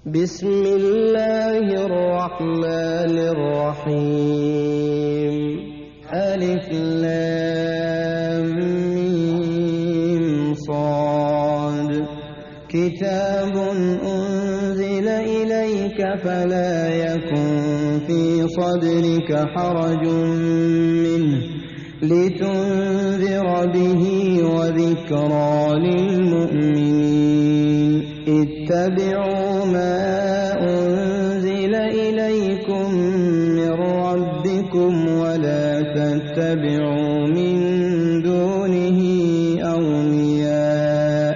بسم الله الرحمن الرحيم. ألف لام ميم صاد. كتاب أنزل إليك فلا يكن في صدرك حرج منه لتنذر به وذكرى للمؤمنين. اتبعوا ما أنزل إليكم من ربكم ولا تتبعوا من دونه أولياء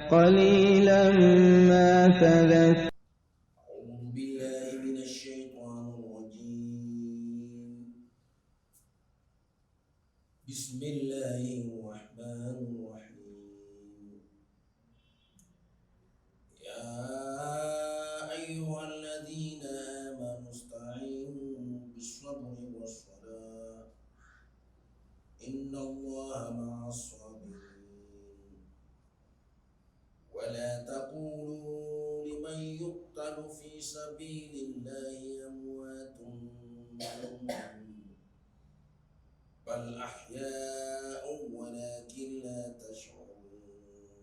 قليلا ما تذكرون. أعوذ بالله من الشيطان الرجيم. بسم الله الرحمن الرحيم. يا أيها الذين آمنوا استعينوا بالصبر والصلاة إن الله مع الصابرين. ولا تقولوا لمن يقتل في سبيل الله أموات بل أحياء ولكن لا تشعرون.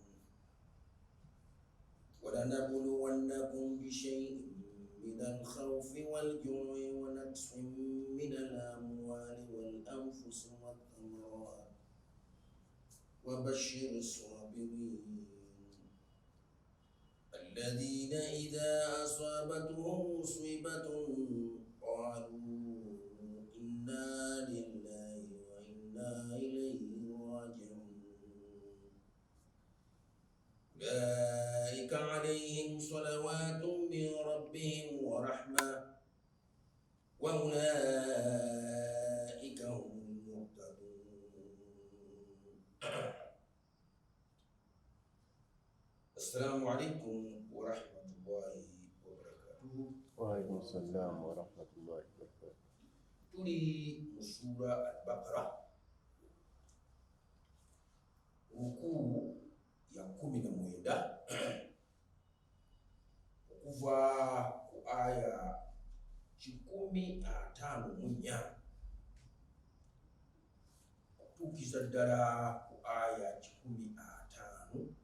ولنبلونكم بشيء من الخوف والجوع ونقص من الأموال والأنفس والثمرات وبشر الصابرين الذين إذا أصابتهم مصيبة قالوا إنا لله وإنا إليه راجعون. أولئك عليهم صلوات من ربهم ورحمة وأولئك هم المهتدون. السلام عليكم ورحمة الله وبركاته. وعليكم السلام ورحمة الله وبركاته. Tuli mu Suura Al-Baqara, rukuu ya 19 okuva ku aya 154 okutuukiza ddala ku aya 158.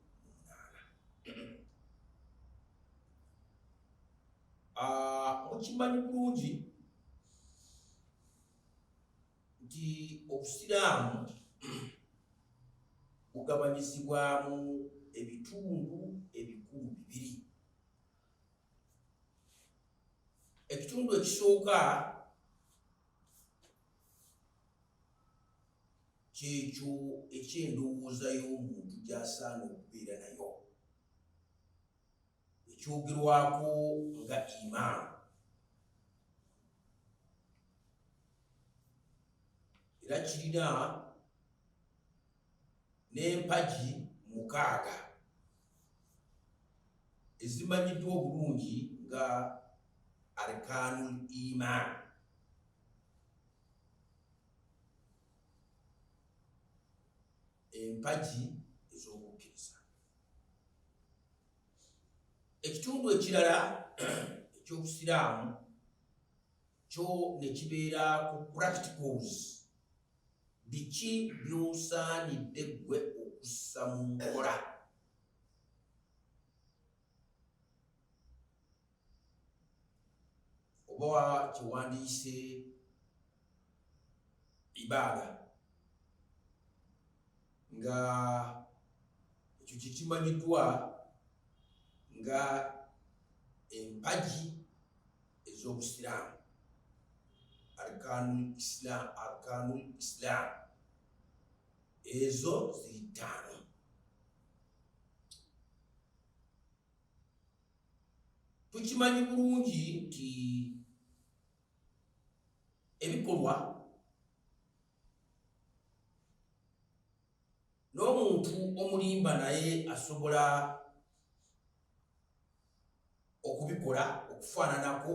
Mukimanyi bulungi nti Obusiraamu bugabanyizibwamu ebitundu ebikulu bibiri. Ekitundu ekisooka kyekyo eky'endowooza y'omuntu gy'asaana okubeera nayo, ekyogerwako nga imaani, era kirina n'empagi 6 ezimanyiddwa obulungi nga arkanul iman. Empagi ez'obukkiriza. Ekitundu ekirala eky'Obusiraamu kyo ne kibeera ku practicals, biki by'osaanidde ggwe okussa mu nkola. Oba kyewandiise ibaada, nga ekyo kyekimanyiddwa nga empagi ez'Obusiraamu, arkanul Islam. Arkanul Islam ezo ziri ttaano. Tukimanyi bulungi nti ebikolwa n'omuntu omulimba naye asobola okubikola okufaananako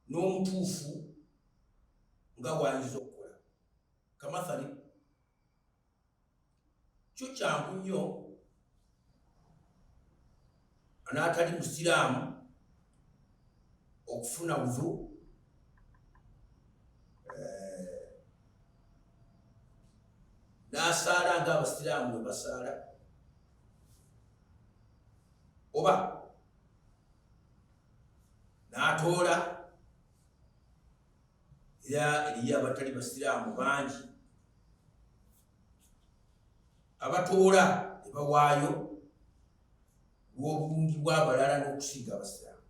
n'omutuufu nga bw'ayinza okukola. Kamathali kyo kyangu nnyo. N'atali musiraamu okufuna wuzu n'asaala ng'abasiraamu bwe basaala oba n'atoola. Era eriyo abatali basiraamu bangi abatoola ne bawaayo lw'obulungi bw'abalala n'okusinga abasiraamu.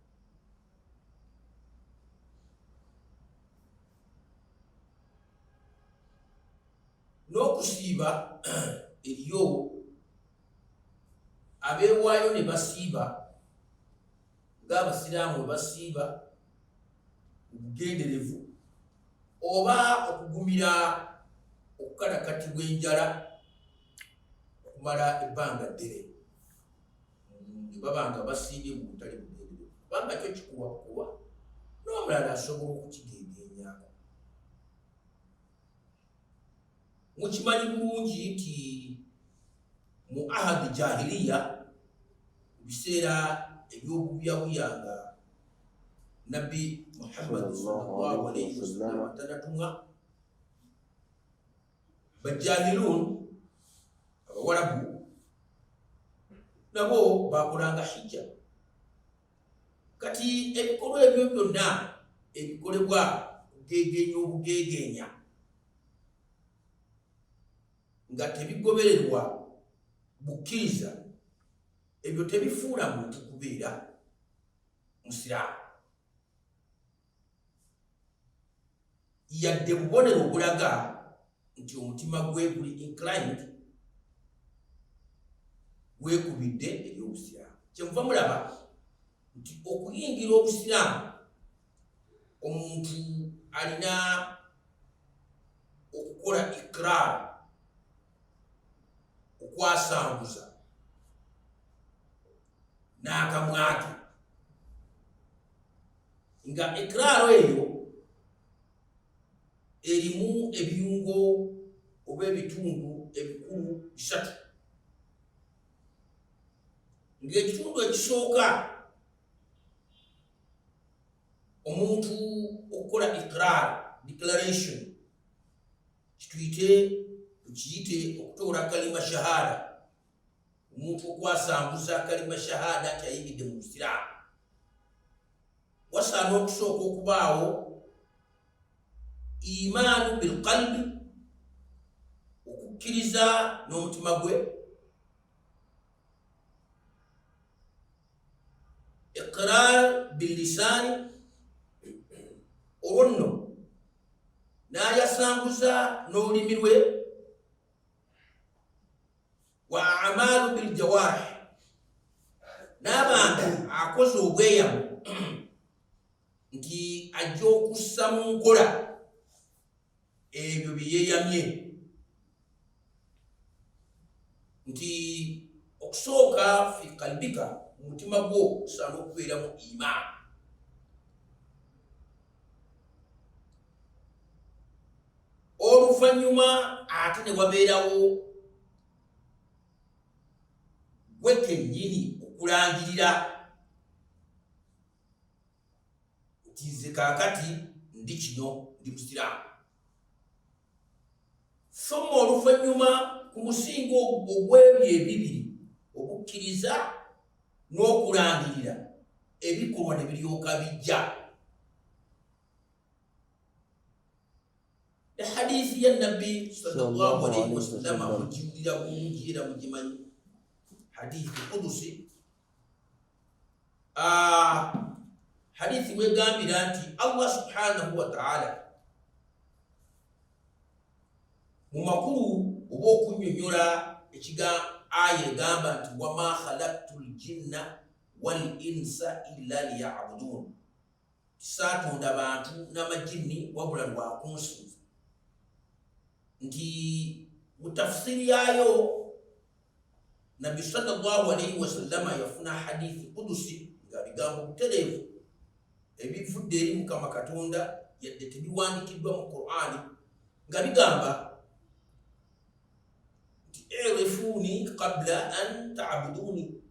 N'okusiiba eriyo abeewaayo ne basiiba ng'abasiraamu bwe basiiba mu bugenderevu oba okugumira okukalakatibwa enjala okumala ebbanga ddene ne baba nga basiibye mu butali bugenderevu, kubanga kyo kikulwa bukulwa n'omulala asobola okukigeegeenyako. Mukimanyi bulungi nti mu ahadi jahiliya, mu biseera ebyobubuyabuya nga Nabbi Muhammad sallallahu alaihi wasallam tanatumwa, bajahilun abawarabu nabo bakolanga hijja. Kati ebikolwa ebyo byonna ebikolebwa kugeegenya obugeegenya nga tebigobererwa bukkiriza, ebyo tebifuula muntu kubeera musiraamu yadde bubonero obulaga nti omutima gwe guli inclined, gwekubidde eri obusiraamu. Kyemuva mulaba nti okuyingira obusiraamu omuntu alina okukola ikrar, okwasanguza n'akamwake, nga ikraaro eyo erimu ebiyungo oba ebitundu ebikulu bisatu, ng'ekitundu ekisooka omuntu okukola ikrar, declaration, kituyite tukiyite okutoola kalima shahada, omuntu okwasanguza kalima shahada nti ayingidde mu busiraamu, wasaana okusooka okubaawo imaanu bilqalbi, okukkiriza n'omutima gwe, iqrar billisaani, olwo nno n'ayasanguza n'olulimi lwe, wa amaalu biljawarih, n'abantu akoze obweyamo nti ajja okussa mu nkola ebyo bye yeeyamye, nti okusooka fi kalbika, mu mutima gwo osaana okubeeramu imaani. Oluvannyuma ate ne wabeerawo gwe kennyini okulangirira nti nze kaakati ndi kino, ndi musiraamu. Thumma oluvannyuma ku musingi ogw'ebyo ebibiri, obukkiriza n'okulangirira, ebikolwa ne biryoka bijja. Ne hadithi ya Nabbi sallallahu alaihi wasallama mugiwulira bulungi era mugimanyi, hadithi kudusi, hadithi wegambira nti Allah subhanahu wa taala mu makulu oba okunyonyola ekiga aya egamba nti wama khalaktu ljinna wal insa illa liyabudun, saatonda bantu n'amajinni wabula lwakunsinza, nti mu tafsiri yaayo Nabbi sallallahu alaihi wasallama yafuna hadithi kudusi nga bigambo butereevu ebivudde eri Mukama Katonda, yadde tebiwandikiddwa mu Qur'ani, nga bigamba nti irifuuni qabla an taabuduni.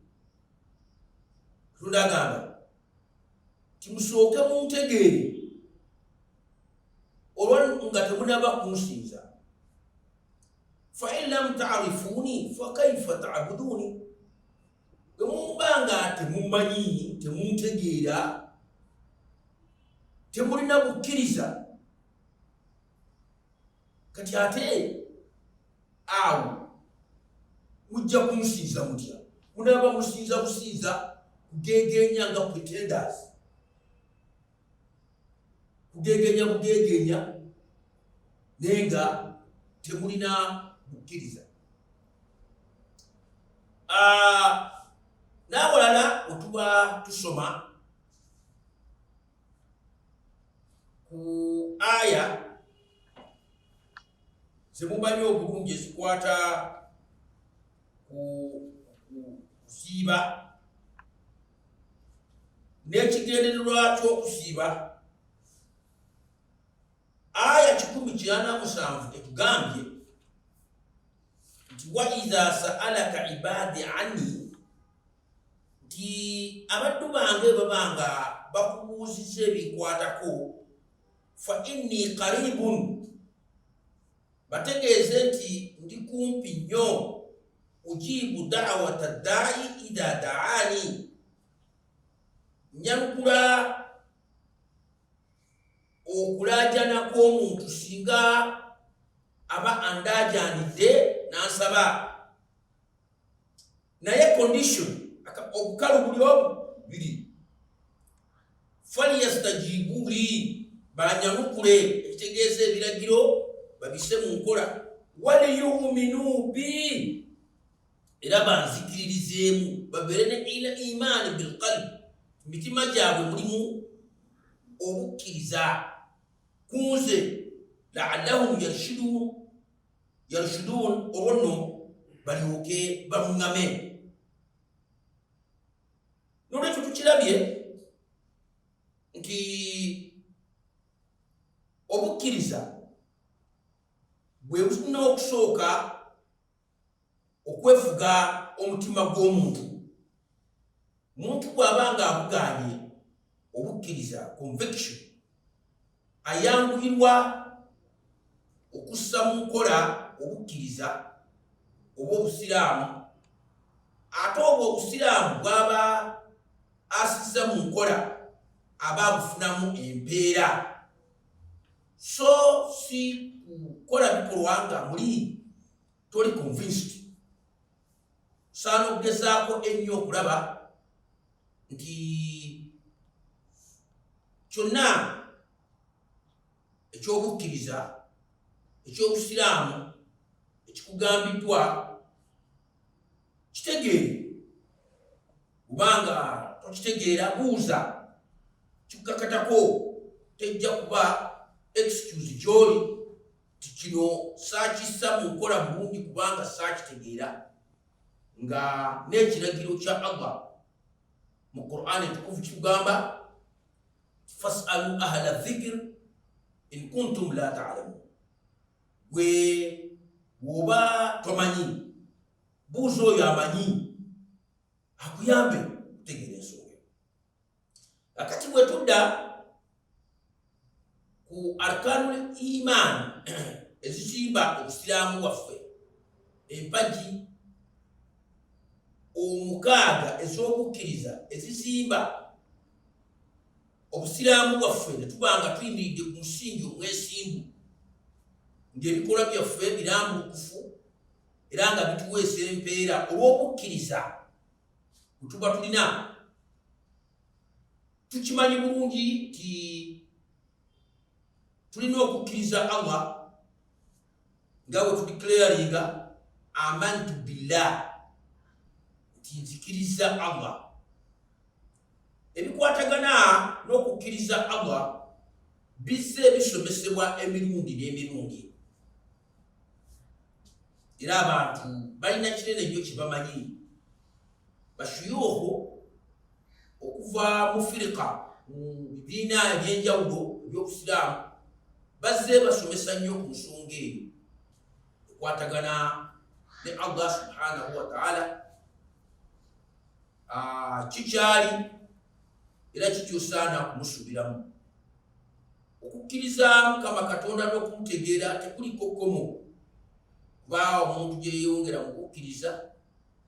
Katonda agamba nti musooke muntegeere olwo nga temunaba kunsinza. Fa in lam taarifuuni fa kaifa taabuduuni, bwe muba nga temumanyi, temuntegeera, temulina bukkiriza, kati ate awo mujja kunsinza mutya? Munaaba musinza businza kugegenya nga pretenders, kugegenya bugegenya, naye nga temulina bukkiriza. N'awalala wetuba tusoma ku aya zemumanyi obulungi ezikwata ku kusiiba n'ekigendererwa ky'okusiiba, aya 187 etugambye nti wa idha sa'alaka ibadi anni, nti abaddu bange baba nga bakubuuzizza ebinkwatako, fa inni qaribun, bategeeze nti ndi kumpi nnyo, ujibu da'wata da'i idha da'ani, nyanukula okulaajana kw'omuntu singa aba andaajanidde n'ansaba. Naye condition, obukalu buli obu biri, falyastajibu li, banyanukule, ekitegeeza ebiragiro babise mu nkola, waliyuminu bi, era banzikiririzeemu, babeere ne imaani bilqalbi, mitima gyabwe mulimu obukkiriza kunze, laallahum yarshidun, olwo nno balyoke baluŋŋame. Nolwekyo tukirabye nti obukkiriza bwe bulina okusooka okwefuga omutima gw'omuntu. Muntu bw'aba nga abugaanye obukkiriza, conviction, ayanguyirwa okussa mu nkola obukkiriza oba obusiraamu, ate obwo obusiraamu bw'aba asizza mu nkola aba abufunamu empeera, so si kukola bikolwa nga muli toli convinced. Saana okugezaako ennyo okulaba nti kyonna ekyobukkiriza ekyobusiraamu ekikugambiddwa kitegeere, kubanga tokitegeera buuza, kikukakatako, tejja kuba excuse gy'oli nti kino saakissa mu nkola bulungi kubanga saakitegeera, nga n'ekiragiro kya Allah mu Qur'an entukuvu kikugamba fasalu ahla dhikr in kuntum la ta'lamun, gwe bw'oba tomanyi buuza oyo amanyi akuyambe okutegeera ensonga. Kakati bwe tudda ku arkanul iman ezizimba obusiraamu bwaffe, empagi omukaaga ez'obukkiriza ezizimba obusiraamu bwaffe, ne tuba nga tuyimiridde ku musingi omwesimbu, ng'ebikolwa byaffe birambulukufu era nga bituweesa empeera olw'obukkiriza bwe tuba tulina. Tukimanyi bulungi nti tulina okukkiriza Allah nga bwe tudeclaringa amantu billah, nti nzikiriza Allah. Ebikwatagana n'okukkiriza Allah bizze bisomesebwa emirundi n'emirundi, era abantu balina kinene nnyo kye bamanyi. Bashuyuukhu okuva mu firika, mu bibiina eby'enjawulo eby'obusiraamu, bazze basomesa nnyo ku nsonga eyo ekwatagana ne Allah subhanahu wa taala. Kikyali era kikyosaana kumusuubiramu. Okukkiriza Mukama Katonda n'okumutegeera tekuliko kkomo, kuba omuntu gye yeeyongera mu kukkiriza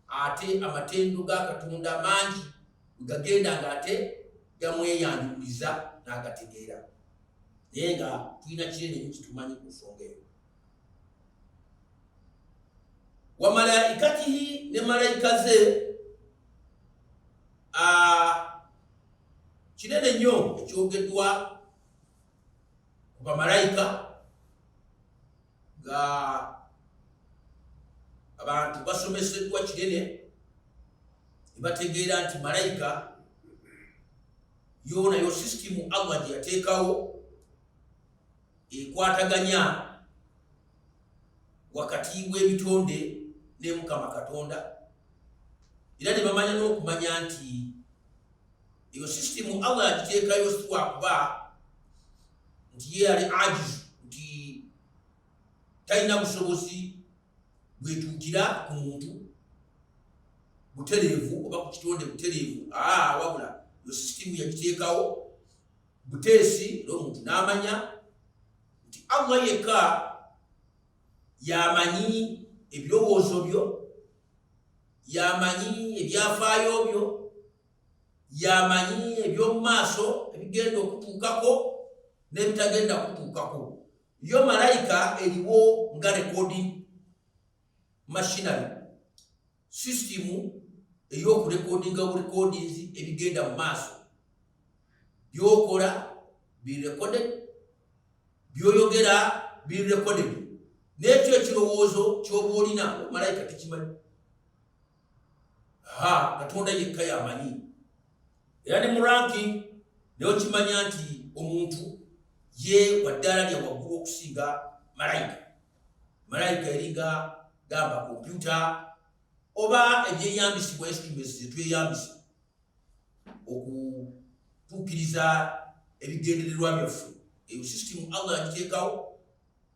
ate amatendo ga Katonda mangi bwe gagenda ng'ate gamweyanjululiza n'agategeera. Naye nga tulina kinene nnyo kitumanyi ku nsonga eyo. Wa malaikatihi, ne malayika ze. Kinene nnyo ekyogeddwa ku bamalayika, nga abantu basomeseddwa kinene ne bategeera nti malayika yo nayo sisitimu Allah gye yateekawo ekwataganya wakati w'ebitonde ne Mukama Katonda, era ne bamanya n'okumanya nti eyo sisitimu Allah yagiteekayo si lwakuba nti ye ali ajizu, nti talina busobozi bwetuukira ku muntu butereevu oba ku kitonde butereevu, wabula eyo sisitimu yagiteekawo buteesi era omuntu n'amanya nti Allah yekka yamanyi ebirowoozo byo, yamanyi ebyafaayo byo, yamanyi eby'omu maaso ebigenda okutuukako n'ebitagenda kutuukako. Yo malayika eriwo nga recording machinery, sisitimu ey'okurekodinga burekodinzi ebigenda mu maaso. Byokola birecorded, byoyogera birecorded, n'ekyo ekirowoozo ky'oba olina malayika tekimanyi. Ha, Katonda yekka yamanyi. Era ne mu ranking naye okimanya nti omuntu ye wa ddaala lya waggulu okusinga malayika. Malayika eringa gamba kompyuta oba ebyeyambisibwa, instruments zetweyambisa okutuukiriza ebigendererwa byaffe. Eyo sisitimu Allah yagiteekawo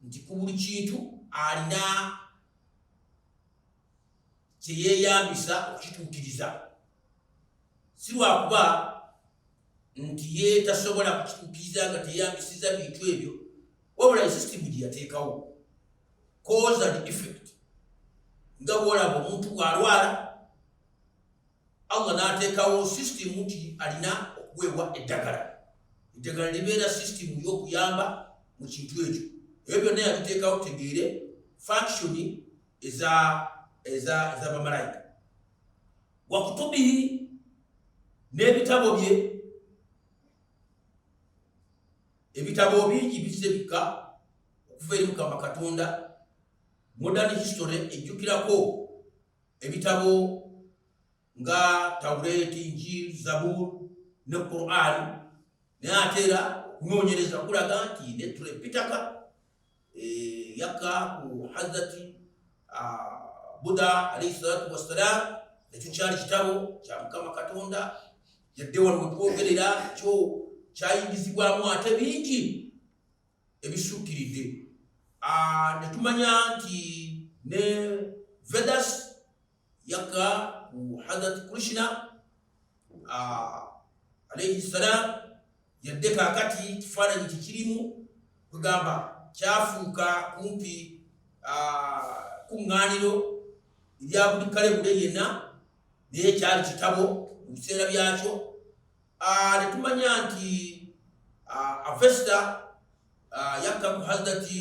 nti ku buli kintu alina kyeyeeyambisa okukituukiriza, si lwakuba nti ye tasobola kukituukiriza nga teyambisiza bintu ebyo, wabula esisitimu gye yateekawo, cause and effect. Nga bwolaba omuntu bw'alwala, Allah n'ateekawo sisitimu nti alina okuweebwa eddagala, eddagala libeera sisitimu y'okuyamba mu kintu ekyo. Ebyo byonna yabiteekawo tegeere function eza eza ez'abamalayika. Wakutubihi, n'ebitabo bye. Ebitabo bingi bizze bikka okuva eri Mukama Katonda. Modern history ejjukirako ebitabo nga Tawureti, Injil, Zabur ne Quran, naye ate era okunoonyereza kulaga nti ne Tripitaka yakka ku Hazrati Buddha alaihi salatu wassalam, ekyo kyali kitabo kya Mukama Katonda. Yadde wano wetwogerera kyo kyayingizibwamu ate bingi ebisukkiridde, ne tumanya nti ne Vedas yakka ku Hazrat Krishna alaihi salam, yadde kaakati kifaananyi kikirimu kugamba kyafuuka kumpi kuŋŋaaniro erya buli kalebule yenna, naye kyali kitabo mu biseera byakyo. Ne tumanya nti Avesta yakka ku Hazrati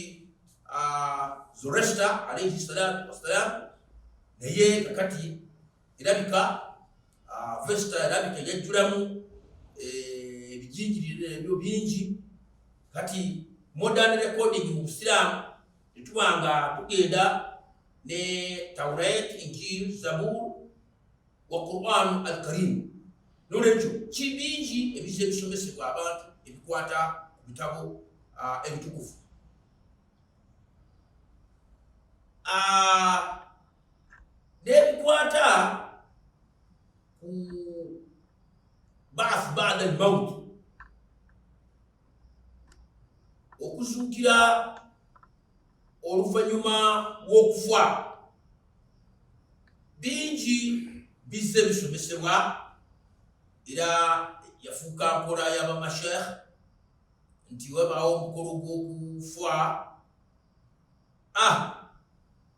Zoroaster alaihi salatu wassalam, naye kakati erabika Avesta erabika yajjulamu ebijinjirire ebyo bingi. Kati modern recording mu Busiraamu tetuba nga tugenda ne Tauret, Injil, Zabur wa Quran al-Karim. Nolwekyo kibingi ebizze ebisomesebwa abantu ebikwata ku bitabo ebitukuvu n'ebikwata ku baath bada al-maut, okuzuukira oluvannyuma lw'okufa. Bingi. Bizze bisomesebwa era yafuuka nkola y'abamashekh nti wabaawo omukolo gw'okufa,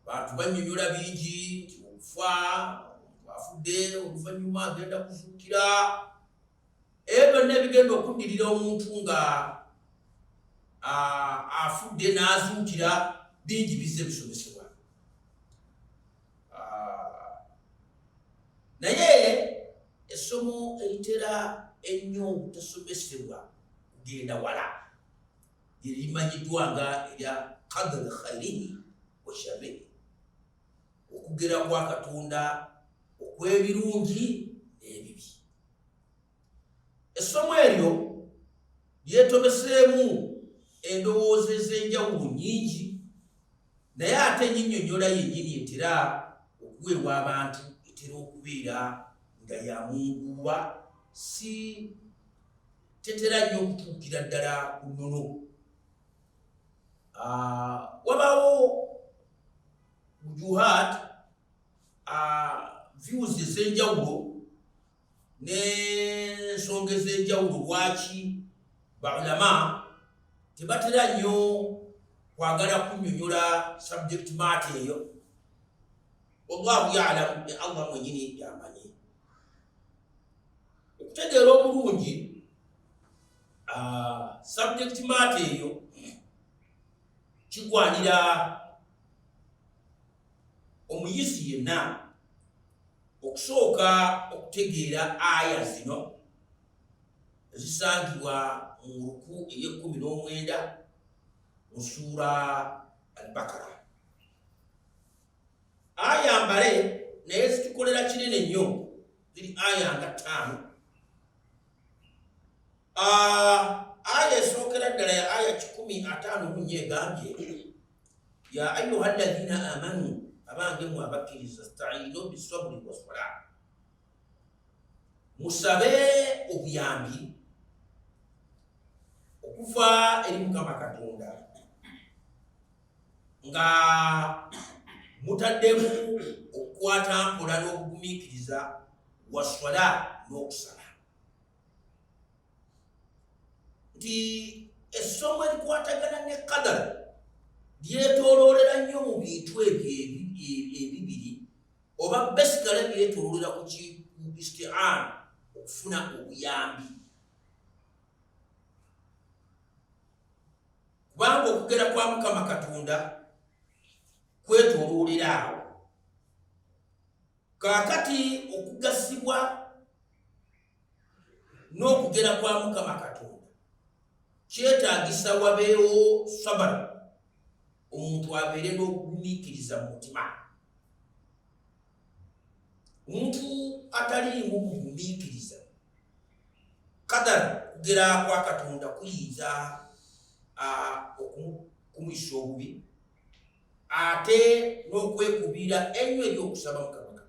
bantu bannyonnyola bingi nti okufa, omuntu afudde oluvannyuma agenda kuzuukira, ebyo byonna ebigenda okuddirira omuntu nga afudde n'azuukira bingi bizze bisomesebwa. Naye essomo eritera ennyo obutasomesebwa kugenda wala lyerimanyiddwa nga erya qadri khairihi wa sharrihi, okugera kwa Katonda okw'ebirungi n'ebibi. Essomo eryo lyetobeseemu endowooza ez'enjawulo nnyingi, naye ate ennyinnyonnyola yennyini etera okuweebwa abantu etera okubeera nga ya munguuba, si tetera nnyo okutuukira ddala ku nnono. Wabaawo wujuhat, views ez'enjawulo n'ensonga ez'enjawulo lwaki baulama tebatera nnyo kwagala kunnyonnyola subject matter eyo. Wallahu yalamu, ne Allah mwenyini yamanyi. Okutegeera obulungi subject matter eyo kigwanira omuyizi yenna okusooka okutegeera aya zino ezisangibwa mu ruku ey'ekkumi n'omwenda mu suura Al-Bakara. Aya mbale naye zitukolera kinene nnyo, ziri aya nga 5. Aya esookera ddala ya aya 154 egambye, ya ayuha alladhina amanu, abange mwe abakkiriza, stainu bisaburi wassala, musabe obuyambi okuva eri Mukama Katonda nga mutaddemu okukwata mpola n'obugumiikiriza, wasswala n'okusala. Nti essomo erikwatagana ne qadar lyetooloolera nnyo mu bintu ebyo ebibiri, oba besigala byetooloolera ku isti'an, okufuna obuyambi, kubanga okugera kwa Mukama Katonda kwetooloolera awo. Kaakati okugasibwa n'okugera kwa Mukama Katonda kyetaagisa wabeewo sabara, omuntu abeere n'okugumiikiriza mu mutima. Omuntu ataliimu bugumiikiriza, kadara kugera kwa Katonda kuyinza okumuyisa obubi, ate n'okwekubiira ennyo eri okusaba Mukama Katonda.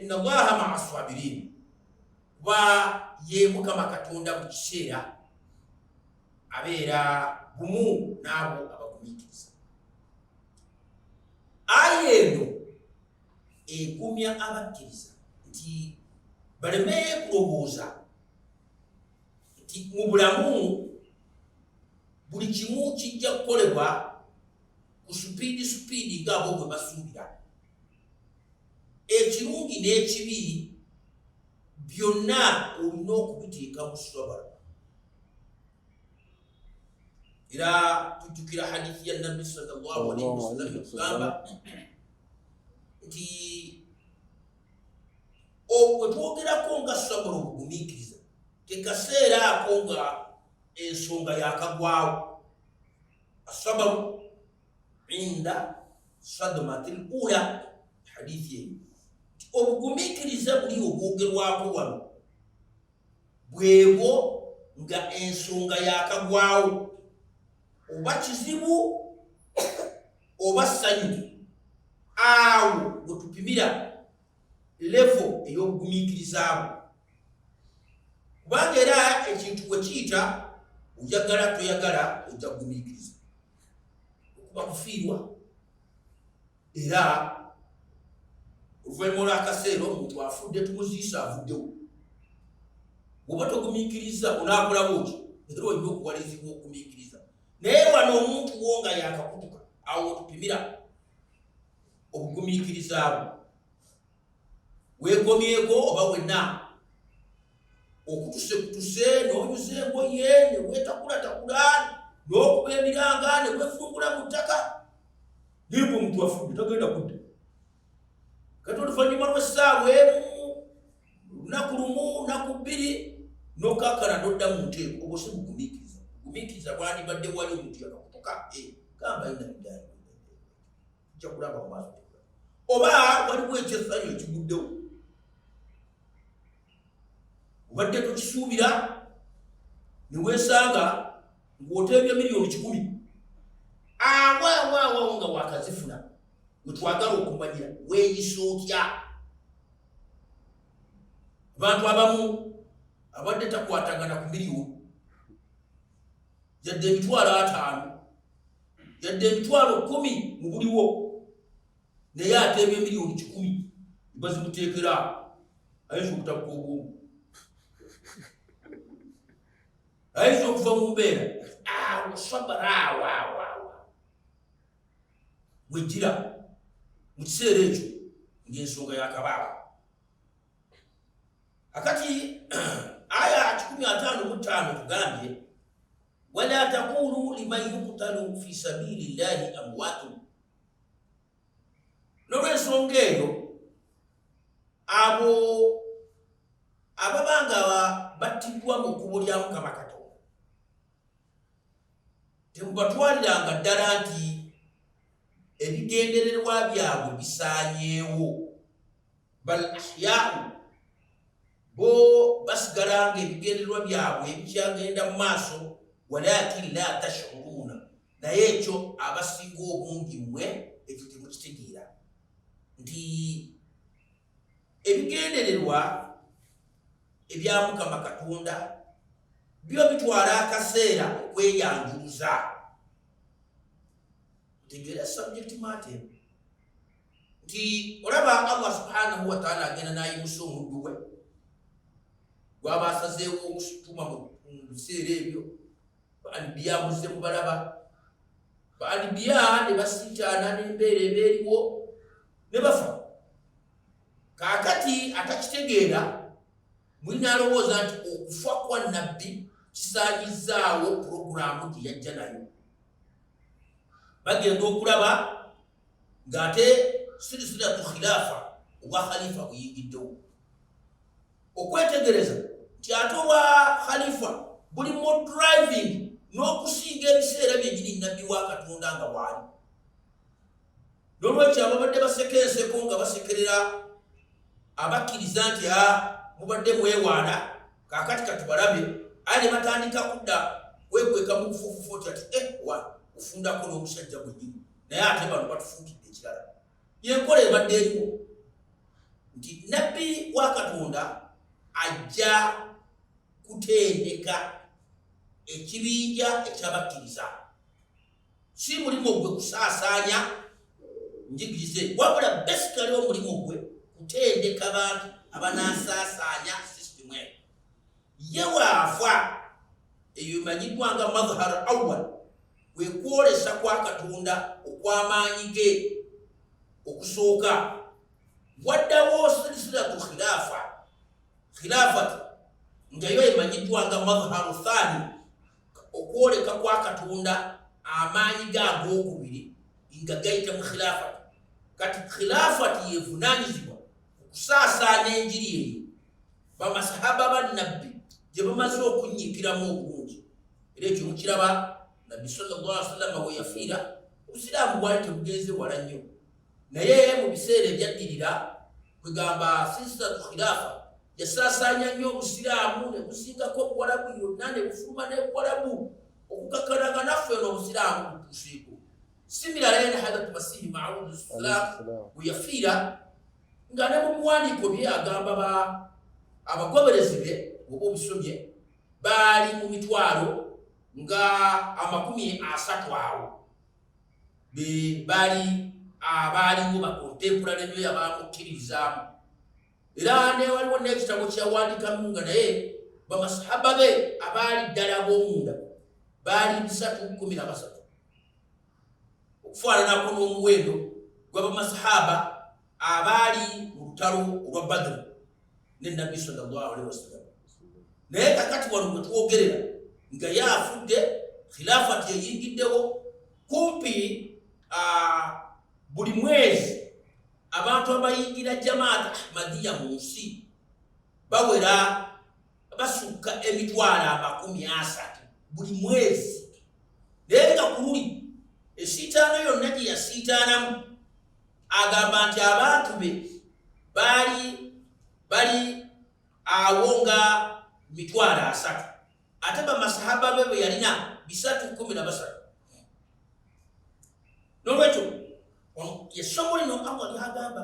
Inna Allaha maa sabirin, kuba ye Mukama Katonda mu kiseera abeera bumu n'abo abagumiikiriza. Aya eno egumya abakkiriza nti baleme kulowooza nti mu bulamu buli kimu kijja kukolebwa ku supiidi supiidi ng'abo bwe basuubira. Ekirungi n'ekibi byonna olina okubiteeka mu sabara. Era tujjukira hadithi ya Nabbi sallallahu alaihi wasallam ekugamba nti obwe twogerako nga sabara, obugumiikiriza, ke kaseera ako nga ensonga yakagwawo. Asabaru inda sadmatil ula, hadithi eyo obugumiikiriza buli obwogerwako wano bwebwo nga ensonga yakagwawo, oba kizibu oba ssanyu, awo we tupimira levo ey'obugumiikiriza bwo. Kubanga era ekintu bwe kiyita, oyagala toyagala ojja kugumiikiriza. Okuba kufiirwa, era oluvannyuma olw'akaseera omuntu afudde tumuziisa avuddewo. Bw'oba togumiikiriza onaakolawo ki? Era olina okuwalirizibwa okugumiikiriza. Naye wano omuntu wo nga yakakutuka, awo otupimira obugumiikiriza bwo, weegomyeko oba wenna okutusekutuse n'onyuza engoye ne weetakulatakula n'okuba emiranga ne weefungula mu ttaka, naye gwe omuntu afudde tagenda kudda. Kati oluvannyuma lw'essaawa emu, lunaku lumu, naku bbiri, n'okakkana n'odda mu nteeko, obwo si bugumiikiriza. Bugumiikiriza bwandibadde wali omuntu yakakutuka eh, gamba inna lillahi tujja kulaba mu maaso, oba waliwo ekyessanyu ekiguddewo obadde tokisuubira ne weesanga ng'oteebye 1,000,000 awaawaawawo nga wakazifuna. Wetwagala okumanyira weeyisa otya. Abantu abamu abadde takwatagana ku miliyoni, yadde 50,000, yadde 10,000 mu buliwo, naye ateebye 1,000,000 bazimuteekera, ayinza okutabuka obwongo, ayinza okuva mu mbeera awo sabara awoawoawo wejjira mu kiseera ekyo ng'ensonga yakabaawo. Akati aya 155 tugambye, wala taqulu liman yuqtalu fi sabili llahi amwatun. N'olwensonga eyo, abo ababa nga battiddwa mu kkubo lya Mukama Katonda temubatwaliranga ddala nti ebigendererwa byabwe bisaanyeewo. Bal ahyau, bo basigala nga ebigendererwa byabwe bikyagenda mu maaso. Walakin la tashuruuna, naye ekyo abasinga obungi mmwe ekyo temukitegeera nti ebigendererwa ebya Mukama Katonda byo bitwala akaseera okweyanjuluza. Tegeera subject matter nti olaba Allah subhanahu wataala agenda n'ayimusa omuddu we gwaba asazeewo okusituma mu biseera ebyo. Baanbiya muzze mubalaba, baanbiya ne basiitaana n'embeera eba eriwo ne bafa. Kaakati atakitegeera mulina alowooza nti okufa kwa nabbi kisaanyizaawo puroguraamu gye yajja nayo. Bagenda okulaba ng'ate sirisilatu khilaafa, obwa khalifa buyingiddewo, okwetegereza nti ate obwa khalifa buli mu driving n'okusinga ebiseera byenyini nabbi wa Katonda nga waali. N'olwekyo ababadde baseka enseko nga basekerera abakkiriza nti a mubadde mwewaana, kaakati katubalabe, aye ne batandika kudda kwekweka mu bufuufufu oti ati eh, wa ofundako n'omusajja gwennyini, naye ate bano batufuukidde ekirala. Yenkola ebadde eriwo nti nabbi wa Katonda ajja kutendeka ekibinja ekyabakkiriza, si mulimu gwe kusaasaanya njigirize, wabula basically omulimu gwe kutendeka bantu abanasaasaanya sisitimu eyo. Ye waafa, eyo emanyiddwa nga madhhar awal, kwe kwolesa kwa Katonda okw'amaanyi ge okusooka. Waddawo silsilatu khilaafa, khilaafatu nga yo emanyiddwa nga madhharu thani, okwoleka kwa Katonda amaanyi ge ag'okubiri nga gayita mu khilaafati. Kati khilaafati yevunaanyizibwa okusaasaanya enjiri eyo bamasahaba ba nabbi gye bamaze okunnyikiramu obulungi. Era ekyo mukiraba, nabbi sallallahu alaihi wasallam we yafiira obusiraamu bwali tebugenze wala nnyo, naye mu biseera ebyaddirira, kwegamba silsilatu khilaafa yasaasaanya nnyo obusiraamu ne busingako obuwalabu yonna, ne bufuluma n'ebuwalabu okukakkana nga naffe eno obusiraamu butuuseeko. Similarly, ne Hazrat Masihi Maud salam bwe yafiira, nga ne mu biwandiiko bye agamba ba abagoberezi be, oba obisomye, baali mu mitwalo nga 30 awo. Be baali abaaliwo ba contemporary be abamukkiririzaamu. Era ne waliwo n'ekitabo kyeyawandiikamu nga naye bamasahaba be abaali ddala ab'omunda baali 313, okufaananako n'omuwendo gw'abamasahaba abaali mu lutalo olwa Badru ne Nabbi sallallahu alaihi wasallam. Naye kakati wano bwe twogerera nga ye afudde, khilafati eyingiddewo kumpi buli mwezi abantu abayingira Jamaat Ahmadiya mu nsi bawera basukka 300,000 buli mwezi. Naye nga ku luli esiitaano yonna gye yasiitaanamu agamba nti abantu be baali bali awo nga 300,000, ate bamasahaba be bwe yalina 313. N'olwekyo essomo lino Allah lyagamba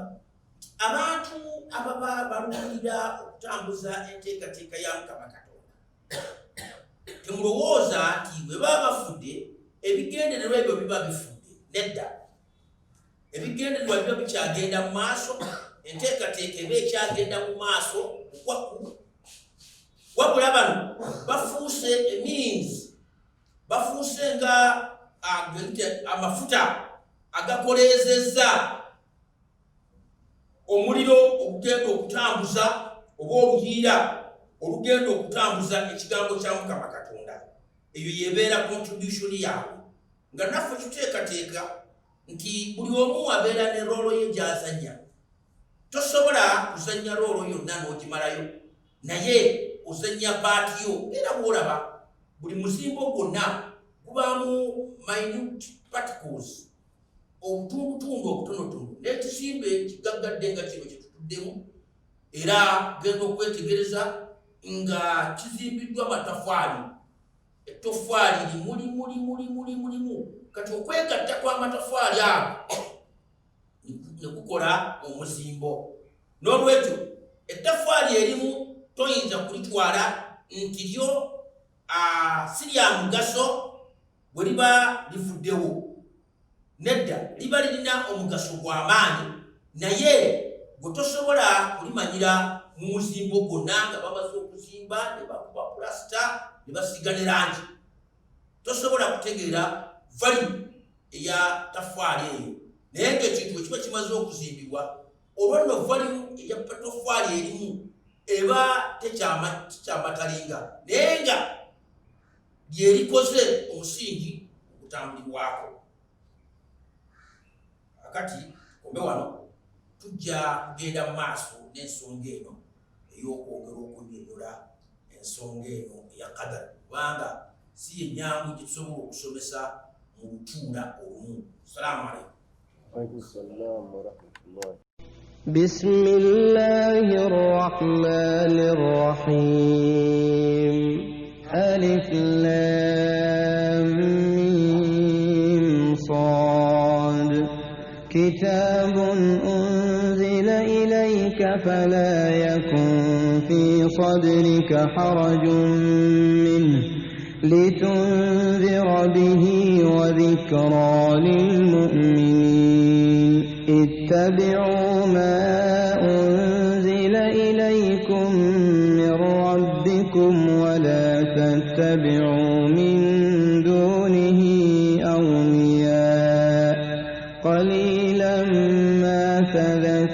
nti abantu ababa baluubirira okutambuza enteekateeka ya Mukama Katonda, temulowooza nti bwe baba bafudde ebigendererwa ebyo biba bifudde. Nedda, ebigendererwa biba bikyagenda mu maaso, enteekateeka eba ekyagenda mu maaso okwakku. Wabula bano bafuuse emiinzi, bafuuse nga amafuta agakoleezezza omuliro ogugenda okutambuza oba oluyiira olugenda okutambuza ekigambo kya Mukama Katonda. Eyo yebeera contribution yaabwe, nga naffe tuteekateeka nti buli omu abeera ne roolo ye gy'azannya. Tosobola kuzannya roolo yonna n'ogimalayo, naye ozannya paati yo. Era bw'olaba buli muzimbo gwonna gubaamu minute particles, obutundutundu obutonotono, n'ekizimbe kigaggadde nga kino kye tutuddemu, era genda okwetegereza nga kizimbiddwa matafaali, ettoffaali limu limu limu limu limu limu. Kati okwegatta kw'amatafaali ago ne kukola omuzimbo. N'olwekyo ettaffaali erimu toyinza kulitwala nti lyo si lya mugaso bwe liba livuddewo. Nedda, liba lirina omugaso gwa maanyi, naye gwe tosobola kulimanyira mu muzimbo gwonna nga bamaze okuzimba ne bakuba pulasita ne basiiga ne langi. Tosobola kutegeera value eya taffaali eyo. Naye ng'ekintu bwe kiba kimaze okuzimbibwa, olwo nno value eya toffaali erimu eba tekyamatalinga, naye nga lyerikoze omusingi ogutambulibwako. Akati kombe wano, tujja kugenda mu maaso n'ensonga eno ey'okwongera okunnyonnyola ensonga eno eya qadar, kubanga si ye nyangu gye tusobola okusomesa mu lutuula olumu. Salaamu aleikum. Alaikum salam wa rahmatullah. بسم الله الرحمن الرحيم. ألف لام ميم صاد. كتاب أنزل إليك فلا يكن في صدرك حرج منه لتنذر به وذكرى للمؤمنين. اتبعوا ما أنزل إليكم من ربكم ولا تتبعوا من دونه أولياء قليلا ما تذكرون.